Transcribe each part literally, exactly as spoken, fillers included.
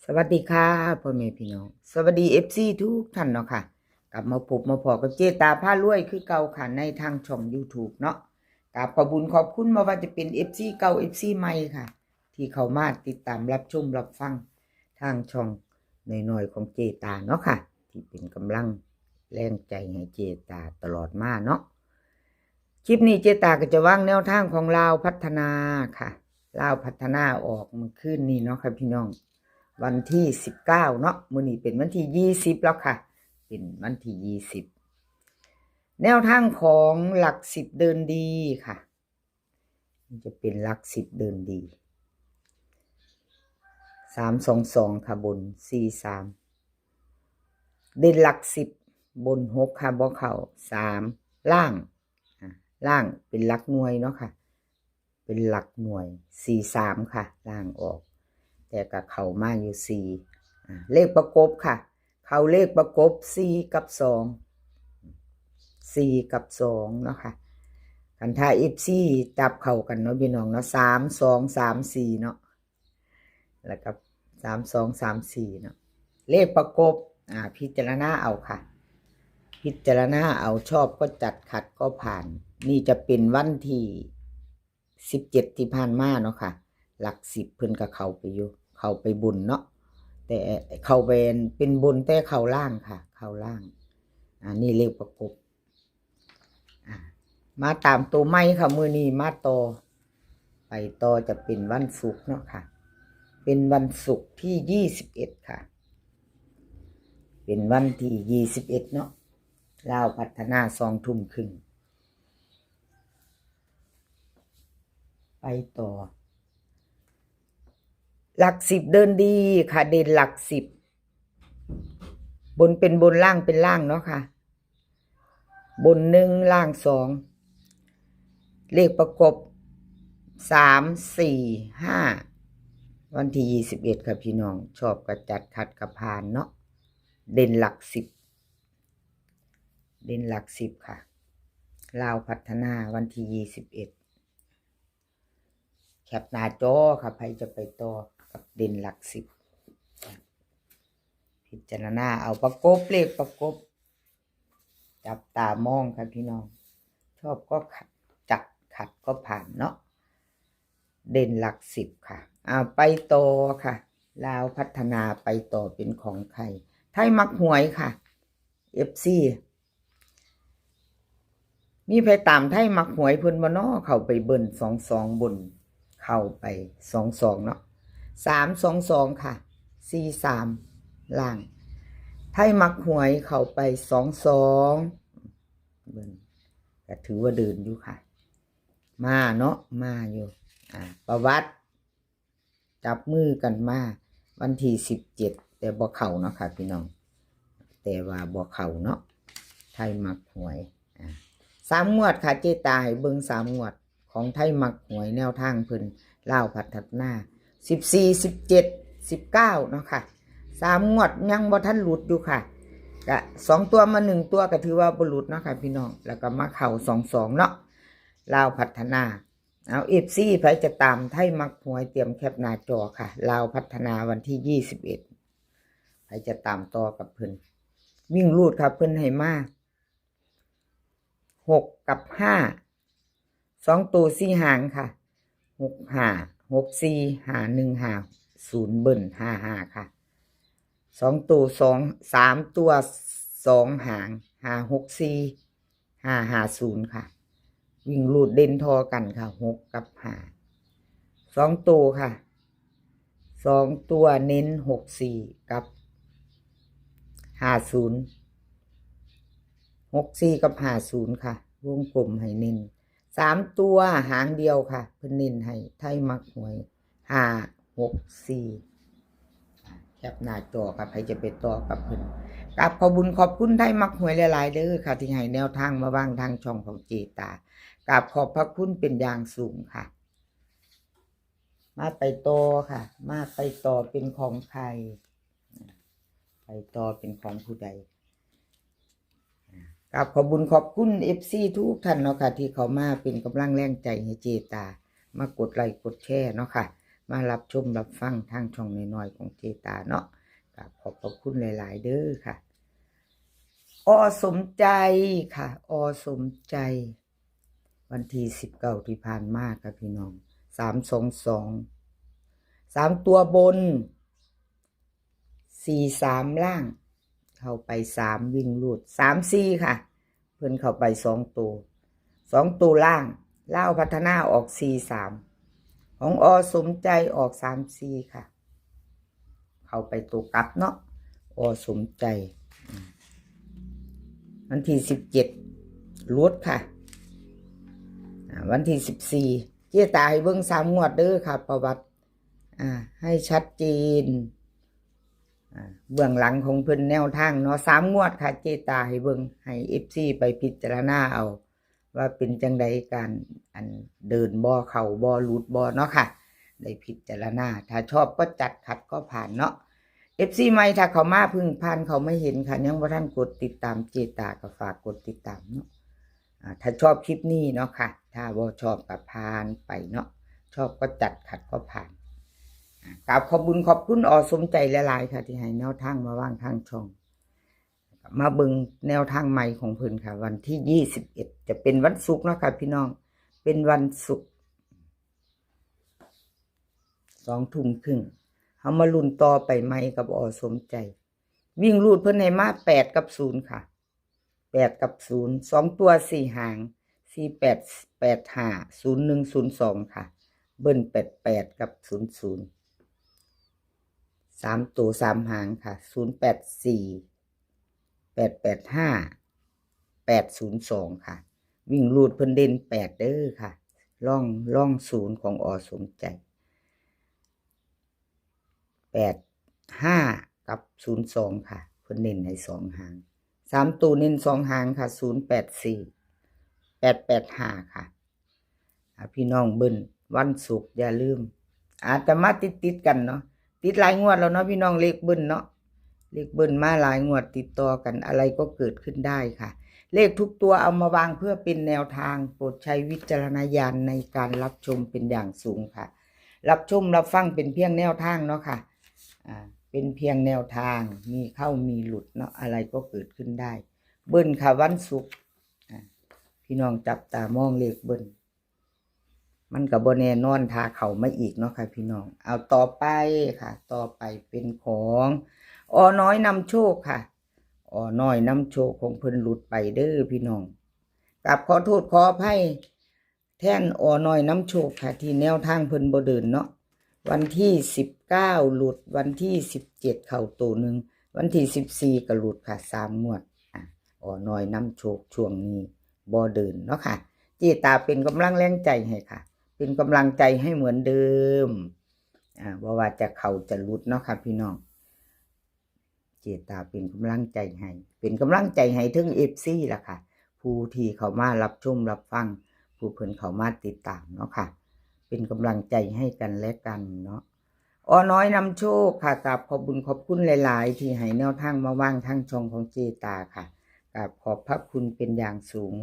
สวัสดีค่ะพ่อแม่พี่น้อง สวัสดี เอฟซี ทุกท่านเนาะค่ะ กลับมาพบมาพ้อกับเจตาพารวยคือเก่าค่ะ ในทางช่อง YouTube เนาะ กราบขอบบุญขอบคุณบ่ว่าจะเป็น เอฟซี เก่า เอฟซี ใหม่ค่ะ ที่เข้ามาติดตามรับชมรับฟังทางช่องน้อยๆของเจตาเนาะค่ะ ที่เป็นกำลังแรงใจให้เจตาตลอดมาเนาะ คลิปนี้เจตาก็จะวางแนวทางของลาวพัฒนาค่ะ ลาวพัฒนาออกเมื่อคืนนี้เนาะค่ะพี่น้อง วันที่สิบเก้าเนาะ มื้อนี้เป็นวันที่ยี่สิบแล้วค่ะ เป็นวันที่ยี่สิบ แนวทางของหลักสิบเดินดีค่ะ มันจะเป็นหลักสิบเดินดี สามสองสองค่ะ บน สี่สาม เด่นหลักสิบ บนหกค่ะ บ่เข้า สาม ล่าง อ่ะ ล่างเป็นหลักหน่วยเนาะค่ะ เป็นหลักหน่วย สี่สามค่ะ ล่างออก แต่ก็เข้ามาอยู่ สี่ อ่ะ เลขประกบค่ะ เข้าเลขประกบ สี่ กับ สอง สี่ กับ สอง เนาะค่ะ คันถ้า เอฟซี จับเข้ากันเนาะพี่น้องเนาะ สามสองสามสี่ เนาะ แล้วก็ สามสองสามสี่ เนาะ เลขประกบ อ่า พิจารณาเอาค่ะ พิจารณาเอา ชอบก็จัด ขัดก็ผ่าน นี่จะเป็นวันที่สิบเจ็ดที่ผ่านมาเนาะค่ะ หลักสิบเพิ่นก็เข้าไปอยู่ เข้าไปบนเนาะ แต่เข้าไปเป็นบนแต่เข้าล่างค่ะ เข้าล่าง อันนี้เลขประกบ อ่า มาตามตัวใหม่ค่ะ มื้อนี้มาต่อ ไปต่อจะเป็นวันศุกร์เนาะค่ะ เป็นวันศุกร์ที่ยี่สิบเอ็ดค่ะ เป็นวันที่ยี่สิบเอ็ดเนาะ ลาวพัฒนา สองทุ่มครึ่ง ไปต่อ หลักสิบเดินดีค่ะ เด่นหลักสิบ บนเป็นบน ล่างเป็นล่างเนาะค่ะ บนหนึ่ง ล่างสอง เลขประกบ สาม สี่ ห้า วันที่ยี่สิบเอ็ดค่ะพี่น้อง ชอบก็จัด ขัดก็ผ่านเนาะ เด่นหลักสิบ เด่นหลักสิบค่ะ ลาวพัฒนาวันที่ยี่สิบเอ็ด แคปหน้าจอค่ะ ใครจะไปต่อกับเด่นหลักสิบ พิจารณาเอา ประกบ เลขประกบ จับตามองค่ะพี่น้อง ชอบก็ขัด จัด ขัดก็ผ่านเนาะ เด่นหลักสิบค่ะ เอาไปต่อค่ะ ลาวพัฒนาไปต่อเป็นของใคร ไทยมักหวยค่ะ เอฟซี มีไผตามไทยมักหวยเพิ่นบ่น้อ เข้าไปเบิ่น สองสอง บน เข้าไป สองสอง เนาะ สามสองสอง ค่ะ สี่สาม ล่าง ไทยมักหวยเข้าไป สองสอง เบิ่น ก็ถือว่าเดินอยู่ค่ะ มาเนาะ มาอยู่ อ่า ประวัติ จับมือกันมาวันที่สิบเจ็ด แต่บ่เข้าเนาะค่ะพี่น้อง แต่ว่าบ่เข้าเนาะ ไทยมักหวย อ่า สามงวดค่ะ เจตาให้เบิ่งสามงวดของไทยมักหวย แนวทางเพิ่น ลาวพัฒนา สิบสี่ สิบเจ็ด สิบเก้า เนาะค่ะ สามงวดยังบ่ทันหลุดอยู่ค่ะ กะสองตัวมาหนึ่งตัวก็ถือว่าบ่หลุดเนาะค่ะพี่น้อง แล้วก็มาเข้า สองสอง เนาะ ลาวพัฒนา เอา เอฟซี ไผจะตามไทยมักหวย เตรียมแคปหน้าจอค่ะ ลาวพัฒนาวันที่ยี่สิบเอ็ด ไผจะตามต่อกับเพิ่น วิ่งรูดค่ะ เพิ่นให้มา หก กับ ห้า สองตัวสี่หางค่ะ หกห้า หกสี่ ห้าหนึ่ง ห้าศูนย์ เบิ่น ห้าห้า ค่ะ สองตัว สอง สามตัว สองหาง ห้าหกสี่ ห้าห้าศูนย์ ค่ะ วิ่งรูดเด่นทอกันค่ะ หก กับ ห้า สองตัวค่ะ สองตัวเน้น หกสี่ กับ ห้าศูนย์ หกสี่ กับ ห้าศูนย์ ค่ะ วงกลมให้เน้น สามตัวหางเดียวค่ะ เพิ่นเน้นให้ ไทยมักหวย ห้าหกสี่ แคปหน้าจอค่ะ ไผจะไปต่อกับเพิ่น กราบขอบบุญขอบคุณไทยมักหวยหลายๆเด้อค่ะ ที่ให้แนวทางมาวางทางช่องของเจตา กราบขอบพระคุณเป็นอย่างสูงค่ะ มาไปต่อค่ะ มาไปต่อเป็นของใคร ไปต่อเป็นของผู้ใด กราบขอบบุญขอบคุณ เอฟซี ทุกท่านเนาะค่ะ ที่เข้ามาเป็นกำลังแรงใจให้เจตา มากดไลค์กดแชร์เนาะค่ะ มารับชมรับฟังทางช่องน้อยๆของเจตาเนาะ ก็ขอบพระคุณหลายๆเด้อค่ะ อ.สมใจค่ะ อ.สมใจ วันที่สิบเก้าที่ผ่านมาค่ะพี่น้อง สามสองสอง สามตัวบน สี่สาม ล่าง เข้าไปสาม วิ่งรูด สามสี่ ค่ะ เพิ่นเข้าไปสองตัว สองตัวล่าง ลาวพัฒนาออก สี่สาม ของ อ.สมใจออก สามสี่ ค่ะ เข้าไปตัวกลับเนาะ อ.สมใจ วันที่สิบเจ็ด หลุดค่ะ อ่า วันที่สิบสี่ เจตาให้เบิ่งสามงวดเด้อค่ะ ประวัติ อ่า ให้ชัดเจน อ่า เบื้องหลังของเพิ่นแนวทางเนาะ สามงวดค่ะ เจตาให้เบิ่ง ให้ เอฟซี ไปพิจารณาเอา ว่าเป็นจังใด การอันเดินบ่เข้าบ่หลุดบ่เนาะค่ะ ได้พิจารณา ถ้าชอบก็จัด ขัดก็ผ่านเนาะ เอฟซี ใหม่ถ้าเข้ามาเพิ่งผ่านเข้ามาเห็นค่ะ ยังบ่ทันกดติดตามเจตาก็ฝากกดติดตามเนาะ อ่า ถ้าชอบคลิปนี้เนาะค่ะ ถ้าบ่ชอบก็ผ่านไปเนาะ ชอบก็จัด ขัดก็ผ่าน อ่า กราบขอบบุญขอบคุณ อ.สมใจหลายๆค่ะ ที่ให้แนวทางมาวางทางช่อง มาเบิ่งแนวทางใหม่ของเพิ่นค่ะ วันที่ยี่สิบเอ็ด จะเป็นวันศุกร์เนาะค่ะพี่น้อง เป็นวันศุกร์ สองทุ่มครึ่ง เฮามาลุ้นต่อไปใหม่กับ อ.สมใจ วิ่งรูดเพิ่นให้มา แปด กับ ศูนย์ ค่ะ แปด กับ ศูนย์ สองตัวสี่หาง สี่แปด แปดห้า ศูนย์หนึ่ง ศูนย์สอง ค่ะ เบิ้ล แปดแปด กับ ศูนย์ศูนย์ สามตัวสามหางค่ะ ศูนย์แปดสี่ แปดแปดห้า แปดศูนย์สอง ค่ะ วิ่งรูดเพิ่นเด่น แปด เด้อค่ะ ร่อง ร่อง ศูนย์ ของ อ.สมใจ แปดห้า กับ ศูนย์สอง ค่ะ เพิ่นเน้นให้สองหาง สามตัวเน้นสองหางค่ะ ศูนย์แปดสี่ แปดแปดห้า ค่ะ อ่ะ พี่น้องเบิ้ลวันศุกร์อย่าลืม อาจจะมาติดๆกันเนาะ ติดหลายงวดแล้วเนาะพี่น้อง เลขเบิ้ลเนาะ เลขเบิ้ลมาหลายงวดติดต่อกัน อะไรก็เกิดขึ้นได้ค่ะ เลขทุกตัวเอามาวางเพื่อเป็นแนวทาง โปรดใช้วิจารณญาณในการรับชมเป็นอย่างสูงค่ะ รับชมรับฟังเป็นเพียงแนวทางเนาะค่ะ อ่า เป็นเพียงแนวทาง มีเข้ามีหลุดเนาะ อะไรก็เกิดขึ้นได้ เบิ้ลค่ะวันศุกร์ อ่า พี่น้องจับตามองเลขเบิ้ล มันก็บ่แน่นอน ถ้าเข้ามาอีกเนาะค่ะพี่น้อง เอาต่อไปค่ะ ต่อไปเป็นของ อ.น้อยนำโชคค่ะ อ.น้อยนำโชคของเพิ่นหลุดไปเด้อพี่น้อง กราบขอโทษขออภัยแทน อ.น้อยนำโชคค่ะ ที่แนวทางเพิ่นบ่เดินเนาะ วันที่สิบเก้าหลุด วันที่สิบเจ็ดเข้าตัวหนึ่ง วันที่สิบสี่ก็หลุดค่ะ สามงวด อ่ะ อ.น้อยนำโชคช่วงนี้บ่เดินเนาะค่ะ เจตาเป็นกำลังแรงใจให้ค่ะ เป็นกำลังใจให้เหมือนเดิม อ่า บ่ว่าจะเข้าจะหลุดเนาะค่ะพี่น้อง เจตาเป็นกำลังใจให้ เป็นกำลังใจให้ถึง เอฟซี ล่ะค่ะ ผู้ที่เข้ามารับชมรับฟัง ผู้เพิ่นเข้ามาติดตามเนาะค่ะ เป็นกำลังใจให้กันและกันเนาะ อ.น้อยนำโชคค่ะ กราบขอบบุญขอบคุณหลายๆ ที่ให้แนวทางมาวางทางช่องของเจตาค่ะ กราบขอบพระคุณเป็นอย่างสูง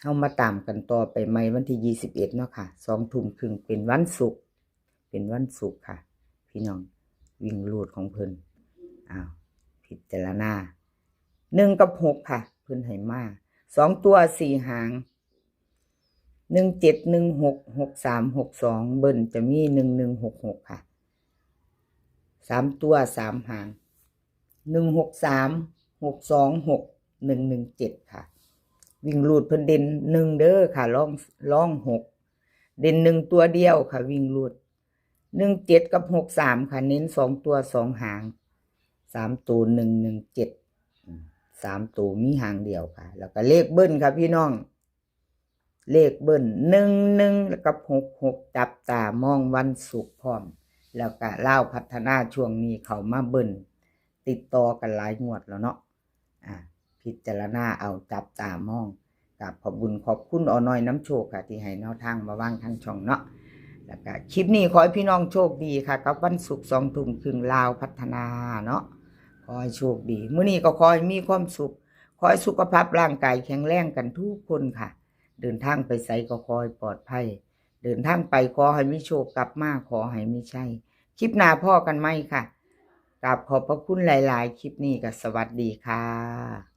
เฮามาตามกันต่อไปใหม่วันที่ยี่สิบเอ็ดเนาะค่ะ สองทุ่มครึ่งเป็นวันศุกร์ เป็นวันศุกร์ค่ะ พี่น้อง วิ่งรูดของเพิ่น อ้าว พิจารณา หนึ่ง กับ หก ค่ะ เพิ่นให้มา สองตัวสี่หาง หนึ่งเจ็ด หนึ่งหก หกสาม หกสอง เบิ้ลจะมี หนึ่งหนึ่ง หกหก ค่ะ สามตัวสามหาง หนึ่งหกสาม หกสองหก หนึ่งหนึ่งเจ็ด ค่ะ วิ่งรูดเพิ่นเด่นหนึ่งเด้อค่ะ ร่อง ร่องหก เด่นหนึ่งตัวเดียวค่ะ วิ่งรูด หนึ่งเจ็ด กับ หกสาม ค่ะ เน้นสองตัวสองหาง สามตัว หนึ่งหนึ่งเจ็ด อืม สามตัวมีหางเดียวค่ะ แล้วก็เลขเบิ้ลค่ะพี่น้อง เลขเบิ้ล หนึ่งหนึ่ง แล้วกับ หกหก จับตามองวันศุกร์พร้อม แล้วก็ลาวพัฒนาช่วงนี้เข้ามาเบิ้ล ติดต่อกันหลายงวดแล้วเนาะ อ่า พิจารณาเอา จับตามอง กราบขอบบุญขอบคุณ อ.น้อยนำโชคค่ะ ที่ให้แนวทางมาวางทางช่องเนาะ แล้วก็คลิปนี้ขอให้พี่น้องโชคดีค่ะ กับวันศุกร์สองทุ่มครึ่ง ลาวพัฒนาเนาะ ขอให้โชคดี มื้อนี้ก็ขอให้มีความสุข ขอให้สุขภาพร่างกายแข็งแรงกันทุกคนค่ะ เดินทางไปไสก็ขอให้ปลอดภัย เดินทางไปขอให้มีโชค กลับมาขอให้มีชัย คลิปหน้าพ้อกันใหม่ค่ะ กราบขอบพระคุณหลายๆ คลิปนี้ก็สวัสดีค่ะ